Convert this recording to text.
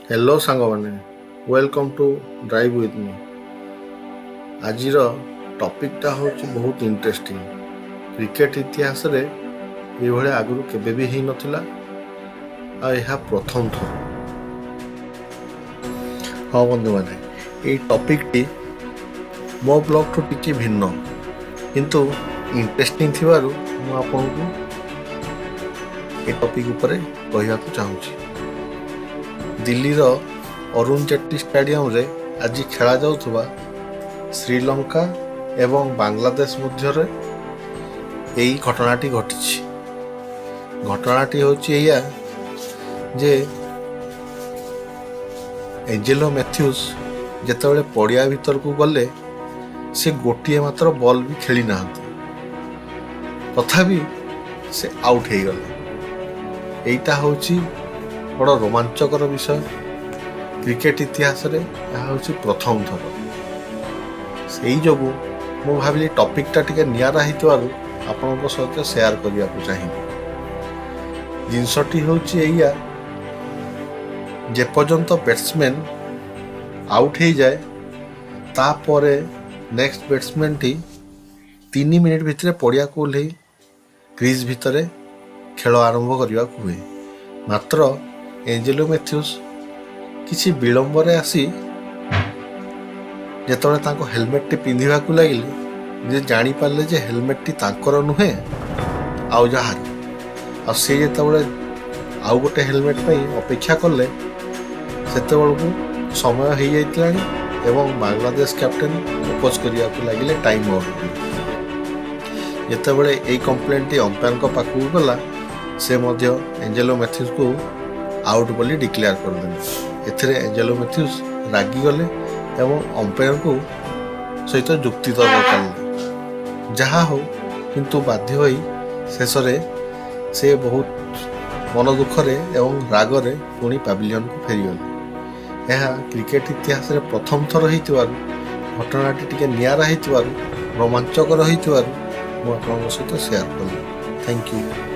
Hello ସାଙ୍ଗମାନେ, welcome to Drive with me। ଆଜିର ଟପିକ୍ଟା ହେଉଛି ବହୁତ ଇଣ୍ଟରେଷ୍ଟିଂ। କ୍ରିକେଟ ଇତିହାସରେ ଏଇଭଳିଆ ଆଗରୁ କେବେ ବି ହେଇନଥିଲା ଆଉ ଏହା ପ୍ରଥମ ଥର। ହଁ ବନ୍ଧୁମାନେ, ଏଇ ଟପିକ୍ଟି ମୋ ବ୍ଲଗ୍ଠୁ ଟିକେ ଭିନ୍ନ, କିନ୍ତୁ ଇଣ୍ଟରେଷ୍ଟିଂ ଥିବାରୁ ମୁଁ ଆପଣଙ୍କୁ ଏ ଟପିକ୍ ଉପରେ କହିବାକୁ ଚାହୁଁଛି। ଦିଲ୍ଲୀର ଅରୁଣ ଜେଟଲୀ ଷ୍ଟାଡିୟମରେ ଆଜି ଖେଳାଯାଉଥିବା ଶ୍ରୀଲଙ୍କା ଏବଂ ବାଂଲାଦେଶ ମଧ୍ୟରେ ଏହି ଘଟଣାଟି ଘଟିଛି। ଘଟଣାଟି ହେଉଛି ଏଇଆ ଯେ ଏଞ୍ଜେଲୋ ମ୍ୟାଥ୍ୟୁସ୍ ଯେତେବେଳେ ପଡ଼ିଆ ଭିତରକୁ ଗଲେ, ସେ ଗୋଟିଏ ମାତ୍ର ବଲ୍ ବି ଖେଳି ନାହାନ୍ତି, ତଥାପି ସେ ଆଉଟ୍ ହେଇଗଲେ। ଏଇଟା ହେଉଛି ବଡ଼ ରୋମାଞ୍ଚକର ବିଷୟ। କ୍ରିକେଟ ଇତିହାସରେ ଏହା ହେଉଛି ପ୍ରଥମ ଥର। ସେଇ ଯୋଗୁଁ ମୁଁ ଭାବିଲି ଟପିକଟା ଟିକେ ନିଆରା ହେଇଥିବାରୁ ଆପଣଙ୍କ ସହିତ ସେୟାର କରିବାକୁ ଚାହିଁବି। ଜିନିଷଟି ହେଉଛି ଏଇଆ, ଯେପର୍ଯ୍ୟନ୍ତ ବ୍ୟାଟ୍ସମ୍ୟାନ୍ ଆଉଟ୍ ହେଇଯାଏ, ତାପରେ ନେକ୍ସଟ ବ୍ୟାଟ୍ସମ୍ୟାନ୍ଟି 3 ମିନିଟ୍ ଭିତରେ ପଡ଼ିଆକୁ ଓହ୍ଲେଇ କ୍ରିଜ୍ ଭିତରେ ଖେଳ ଆରମ୍ଭ କରିବାକୁ ହୁଏ। ମାତ୍ର ଏଞ୍ଜେଲୋ ମ୍ୟାଥ୍ୟୁସ୍ କିଛି ବିଳମ୍ବରେ ଆସି ଯେତେବେଳେ ତାଙ୍କ ହେଲମେଟଟି ପିନ୍ଧିବାକୁ ଲାଗିଲେ, ଯେ ଜାଣିପାରିଲେ ଯେ ହେଲମେଟଟି ତାଙ୍କର ନୁହେଁ, ଆଉ ଯାହାର। ଆଉ ସେ ଯେତେବେଳେ ଆଉ ଗୋଟେ ହେଲମେଟ ପାଇଁ ଅପେକ୍ଷା କଲେ, ସେତେବେଳକୁ ସମୟ ହେଇଯାଇଥିଲାଣି ଏବଂ ବାଂଲାଦେଶ କ୍ୟାପ୍ଟେନ୍ ଅପୋଜ କରିବାକୁ ଲାଗିଲେ ଟାଇମ୍ ଆଉଟ୍ ବୋଲି। ଯେତେବେଳେ ଏଇ କମ୍ପ୍ଲେନଟି ଅମ୍ପାୟାରଙ୍କ ପାଖକୁ ଗଲା, ସେ ମଧ୍ୟ ଏଞ୍ଜେଲୋ ମ୍ୟାଥ୍ୟୁସ୍କୁ ଆଉଟ୍ ବୋଲି ଡିକ୍ଲେୟାର କରିଦେଲେ। ଏଥିରେ ଏଞ୍ଜେଲୋ ମ୍ୟାଥ୍ୟୁସ୍ ରାଗିଗଲେ ଏବଂ ଅମ୍ପାୟାରଙ୍କୁ ସହିତ ଯୁକ୍ତିତର୍କ କଲେ। ଯାହା ହଉ, କିନ୍ତୁ ବାଧ୍ୟ ହୋଇ ଶେଷରେ ସେ ବହୁତ ମନ ଦୁଃଖରେ ଏବଂ ରାଗରେ ପୁଣି ପାଭିଲିୟନକୁ ଫେରିଗଲେ। ଏହା କ୍ରିକେଟ ଇତିହାସରେ ପ୍ରଥମ ଥର ହେଇଥିବାରୁ, ଘଟଣାଟି ଟିକେ ନିଆରା ହେଇଥିବାରୁ, ରୋମାଞ୍ଚକର ହେଇଥିବାରୁ ମୁଁ ଆପଣଙ୍କ ସହିତ ସେୟାର କଲି। Thank you.